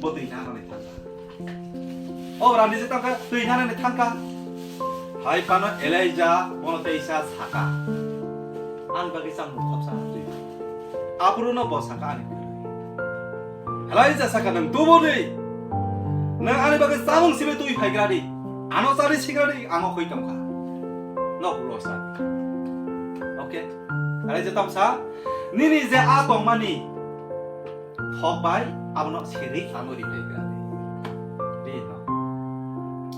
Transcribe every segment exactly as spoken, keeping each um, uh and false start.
Bo twi nanani thangkha. O rani je tangkha, twi nanani thangkha. Hai phano Elijah bono teisa saka. Ang bagwi chamung khopsa twi. Aphuru no bo saka ani kwrwi. Elijah saka, "Nwng tubudi. Nwng ani bagwi chamung simi twi phaigra di. Ano chari sigra di, ang o khoi tongkha." No ulo sa. Okay. Elijah tamo sa, "Nini je a tongmani thok bai abono siri ano ri phaigra di." Di no.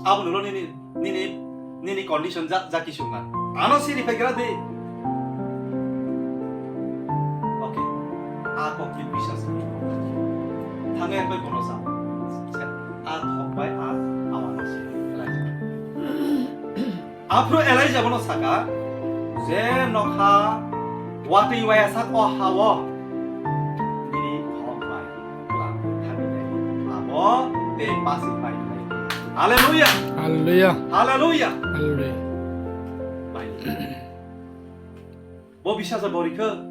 Abono lo nini, nini, nini condition ja, ja kisung na. Ano siri phaigra di. Okay. A kok ni bisas. Thangai koi bono sa. A thok bai a abono siri phaigra di. Aphuru Elijah bono saka, "Je nokha watwi waya sak o ha-o, nini thok bai bwlang thabilai, abo tei pasi pai bilai." Hallelujah! Hallelujah! Hallelujah! Hallelujah! Bai. Bo bisasa bo rikha,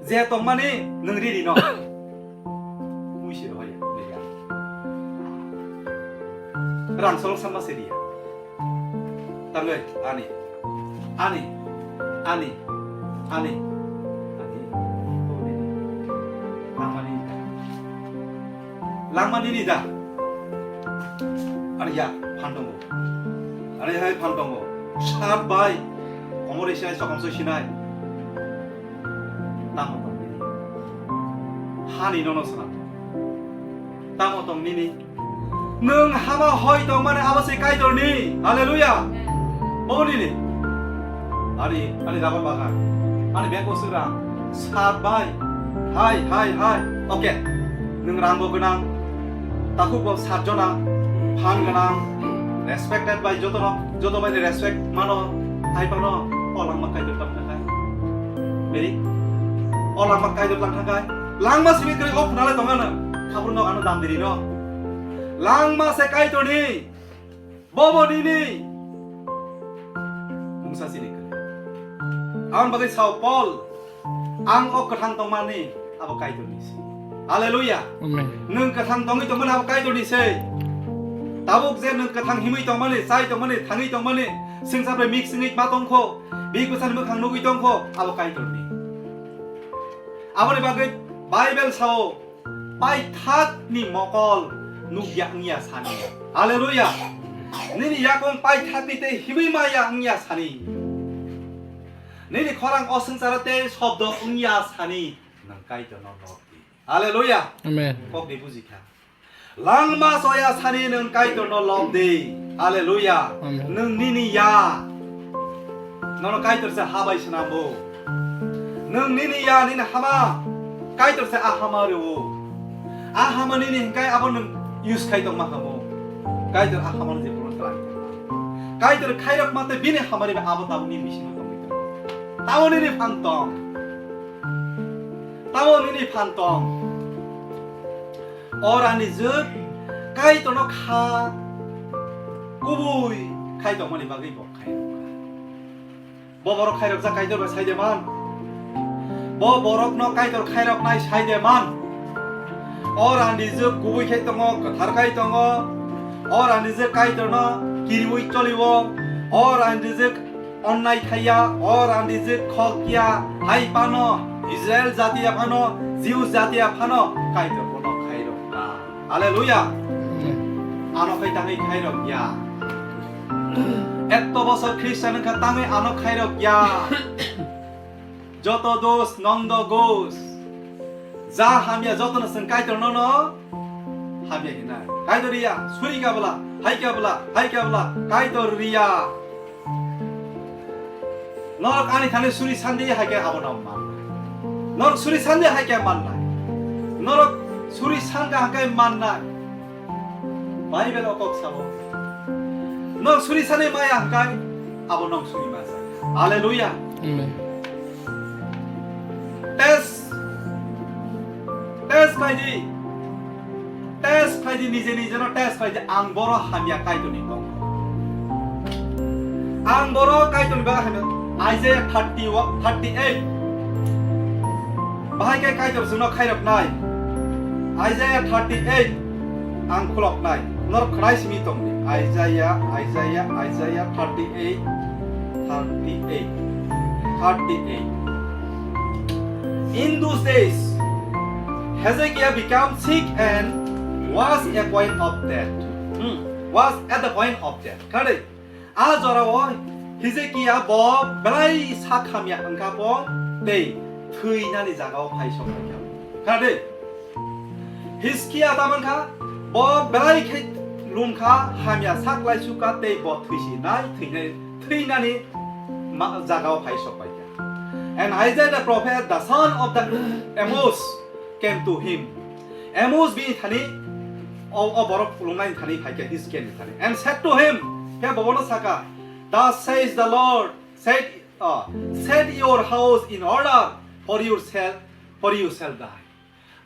je tongmani nwng riri no. Mui se rohaya, lega. Rang solok sama se riya. Tangwi, ani. Ani. Ani. Ani. Ani. Ani. Ani. Langma nini da? Ani ya, phan tongo. Ani hai phan tongo. Sat bai. Komor isi ai sokam soi sinai. Tamo tong nini. Hani nono sana. Tamo tong nini. Nwng hama hoi tongmani abo se Kaitorni. Hallelujah. Amen. Bo nini. Ani, ani rubber bagan. Ani bag o sera. Sat bai. Hai, hai, hai. Okay. Nwng rangbo gwnang. Takhuk bo sat jona. Phan gwnang. Respected by jotono, joto bai respect mano. Hai pano. O langma Kaitor tong thangkha. Beri. O langma Kaitor tong thangkha. Langma simi kwrwi o phunale tongano. Khabur no ano dam diri no. Langma se Kaitorni. Bobo nini. Mungsa sini kwrwi. Ang bagwi sao Paul. Ang o kwthang tongmani abo Kaitorni se. Hallelujah. Amen. Nwng kwthang tongwi tongmani abo Kaitorni se. Tabuk je nwng kwthang himwi tongmani, chai tongmani, thangwi tongmani, swngchar bai mik swngwi ma tongkho, bik bwsani mwkhang nugwi tongkho, abo Kaitorni. Aboni bagwi Bible sao, paithakni mokol nukya wngya sani. Hallelujah. Nini yakung paithakni tei himwi maya wngya sani. Nini khorang o swngcharo tei shobdo wngya sani. Nwng Kaitorno lobdi. Hallelujah. Amen. Kokni bujikha. Langma soya sani nwng Kaitorno lobdi. Hallelujah. Amen. Nwng nini ya. Nono Kaitor se habai swnambo. Nwng nini ya, nini hama. Kaitor se a hama rwo. A hama nini hingkai abo nwng use khai tongma hamo. Kaitor a hama je purun khlai. Kaitor khairok mate bini hamari ba abo tabuk nini bisingo tongwi tongo. Tamo nini phan tong. Tamo nini phan tong. O rani jwk Kaitorno kha kubui khai tongmani bagwi bo khairok kha. Bo borok khairokjak Kaitor bai sai de man. Bo borokno Kaitor khairoknai sai de man. O rani jwk kubui khai tongo, kwthar khai tongo. O rani jwk Kaitorno kiriui cholio. O rani jwk onnai khaiya, o rani jwk khok ya, hai phano Israel jatiya phano, Jews jatiya phano Kaitor bono khairok kha. Hallelujah. Ano khai tangwi khairok ya. Etto bosor Christian wngkha tangwi ano khairok ya. Joto dos nondo gos. Ja hamya jotono chwng Kaitor nono hamya hinai. Kaitor riya, suri kabla, hai kabla, hai kabla, Kaitor riya. Norok ani thani suri sandi hai khe abo no man. Norok suri sandi hai khe man nai. Norok suri sangka hai khe man nai. Bible o kok sabo. Norok suri sandi maya hai khe abo no suri masa. Hallelujah. Amen. Test. Test khai di. Test khai di, nije nije no test khai di. Ang boro hamya Kaitor ni tong. Ang boro Kaitor ni bagwi hamya. Isaiah thirty, thirty-eight. Bahai khe Kaitor chwngno khairok nai. Isaiah thirty-eight. ang khuloknai. Norok khwnai simi tongdi. Isaiah, Isaiah, Isaiah thirty-eight, thirty-eight, thirty-eight. In those days, Hezekiah became sick and was a point of death. Hmm. Was at the point of death. Khade, a jorao Hezekiah bo belai sak hamya wngkha bo tei thwinani jagao phai sokphaikha. Khade, Hizkia ta mankha, bo belai khe lumkha, hamya sak lai sukha tei bo thwisinai, thwinai, thwinani ma-, jagao phai sokpaikha. And Isaiah the prophet, the son of the Amos, came to him. Amos bini thani, o, o borok khulumnai thani phaikha, Hizkia ni thani. And said to him, khe bobono saka, "Thus says the Lord, set, uh, set your house in order, for yourself, for you shall die."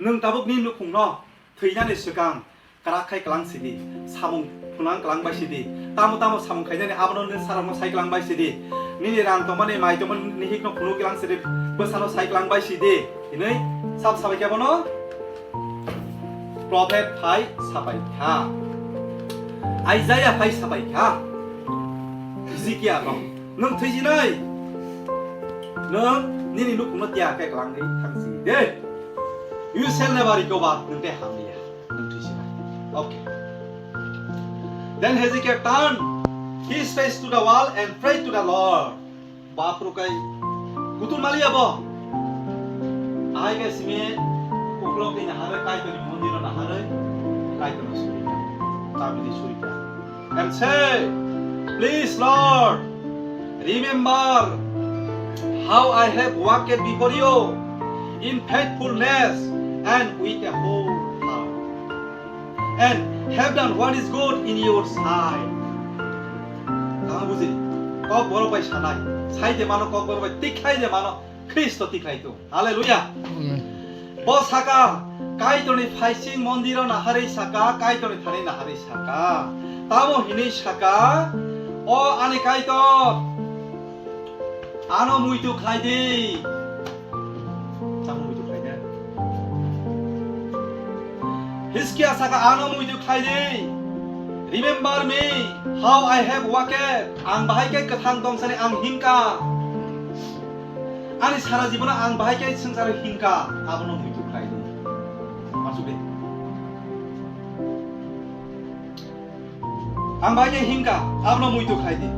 Nwng tabuk ni nukhungno thwinani swkang kwrak khai kwlang sidi, samung phunang kwlang bai sidi, tamo tamo samung khainani abono nini sarokno sai kwlang bai sidi, nini rang tongmani mai tongmani nihikno phunu kwlang sidi, bwsano sai kwlang bai sidi hinwi sab sabai khe bono prophet phai sabai kha, Isaiah phai sabai kha, Hizkia rok. Nwng thwisinai. Nwng nini nukhungno tiya khe kwlangwi thangsi de. You shall never recover. Nwng tei hamliya. Nwng thwisinai. Okay. Then Hezekiah turned his face to the wall and prayed to the Lord. Baphuru kai kutung maliya bo. Ahai khe simi uklok ni naharwi Kaitorni mondirno naharwi Kaitorno surika. Tabidi surika. And say, "Please, Lord, remember how I have walked before you in faithfulness and with a whole heart, and have done what is good in your sight." Tamo buji, kok borok bai sanai, sai de mano kok borok bai tikhlai de mano, Khristo tikhlai tu. Hallelujah. Amen. Bo saka, Kaitorni phaising mondiro naharwi saka, Kaitorni thani naharwi saka. Tamo hinwi saka, "O ani Kaitor, ano muitu khlai di." Tamo muitu khlai di. Hizkia saka, "Ano muitu khlai di. Remember me, how I have walked." Ang bahai khe kwthang tongsani ang himkha. Ani sara jibono ang bahai khe swngcharo himkha, abono muitu khlai di. Masuk de. Ang bahai khe himkha, abono muitu khlai di.